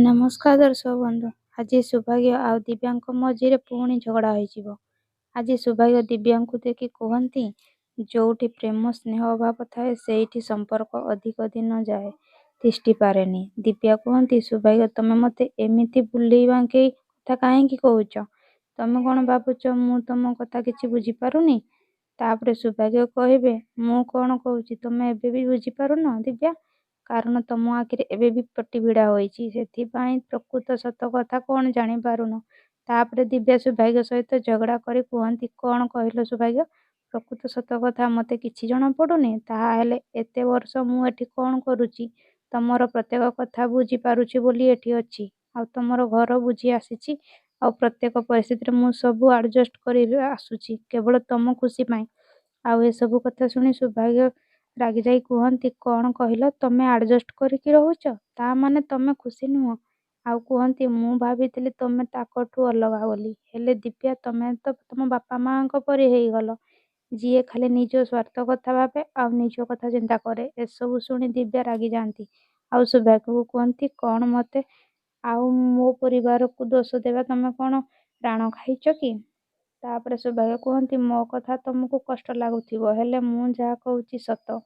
ନମସ୍କାର ଦର୍ଶକ ବନ୍ଧୁ, ଆଜି ସୌଭାଗ୍ୟ ଆଉ ଦିବ୍ୟାଙ୍କ ମଝିରେ ପୁଣି ଝଗଡ଼ା ହୋଇଯିବ। ଆଜି ସୌଭାଗ୍ୟ ଦିବ୍ୟାଙ୍କୁ ଦେଖି କୁହନ୍ତି, ଯୋଉଠି ପ୍ରେମ ସ୍ନେହ ଅଭାବ ଥାଏ ସେଇଠି ସମ୍ପର୍କ ଅଧିକ ଦିନ ଯାଏ ତିଷ୍ଠି ପାରେନି। ଦିବ୍ୟା କୁହନ୍ତି, ସୌଭାଗ୍ୟ ତମେ ମୋତେ ଏମିତି ବୁଲେଇ ବାଙ୍କେଇ କଥା କାହିଁକି କହୁଛ? ତମେ କଣ ଭାବୁଛ ମୁଁ ତମ କଥା କିଛି ବୁଝିପାରୁନି? ତାପରେ ସୌଭାଗ୍ୟ କହିବେ, ମୁଁ କଣ କହୁଛି ତମେ ଏବେ ବି ବୁଝିପାରୁନ ଦିବ୍ୟା? କାରଣ ତମ ଆଖିରେ ଏବେ ବି ପଟି ଭିଡ଼ା ହୋଇଛି, ସେଥିପାଇଁ ପ୍ରକୃତ ସତ କଥା କଣ ଜାଣିପାରୁନ। ତାପରେ ଦିବ୍ୟା ସୌଭାଗ୍ୟ ସହିତ ଝଗଡ଼ା କରି କୁହନ୍ତି, କଣ କହିଲ ସୌଭାଗ୍ୟ? ପ୍ରକୃତ ସତ କଥା ମୋତେ କିଛି ଜଣାପଡ଼ୁନି? ତାହାହେଲେ ଏତେ ବର୍ଷ ମୁଁ ଏଠି କଣ କରୁଛି? ତମର ପ୍ରତ୍ୟେକ କଥା ବୁଝି ପାରୁଛି ବୋଲି ଏଠି ଅଛି, ଆଉ ତମର ଘର ବୁଝି ଆସିଛି, ଆଉ ପ୍ରତ୍ୟେକ ପରିସ୍ଥିତିରେ ମୁଁ ସବୁ ଆଡ଼ଜଷ୍ଟ କରି ଆସୁଛି କେବଳ ତମ ଖୁସି ପାଇଁ। ଆଉ ଏସବୁ କଥା ଶୁଣି ସୌଭାଗ୍ୟ ରାଗିଯାଇ କୁହନ୍ତି, କଣ କହିଲ ତମେ ଆଡ଼ଜଷ୍ଟ କରିକି ରହୁଛ? ତା ମାନେ ତମେ ଖୁସି ନୁହଁ? ଆଉ କୁହନ୍ତି, ମୁଁ ଭାବିଥିଲି ତମେ ତାଙ୍କଠୁ ଅଲଗା ବୋଲି, ହେଲେ ଦିବ୍ୟା ତମେ ତ ତମ ବାପା ମାଆଙ୍କ ପରି ହେଇଗଲ, ଯିଏ ଖାଲି ନିଜ ସ୍ୱାର୍ଥ କଥା ଭାବେ ଆଉ ନିଜ କଥା ଚିନ୍ତା କରେ। ଏସବୁ ଶୁଣି ଦିବ୍ୟା ରାଗିଯାଆନ୍ତି ଆଉ ସୌଭାଗ୍ୟକୁ କୁହନ୍ତି, କଣ ମୋତେ ଆଉ ମୋ ପରିବାରକୁ ଦୋଷ ଦେବା ତମେ କଣ ରାଣ ଖାଇଛ କି? ତାପରେ ସୌଭାଗ୍ୟ କୁହନ୍ତି, ମୋ କଥା ତମକୁ କଷ୍ଟ ଲାଗୁଥିବ, ହେଲେ ମୁଁ ଯାହା କହୁଛି ସତ।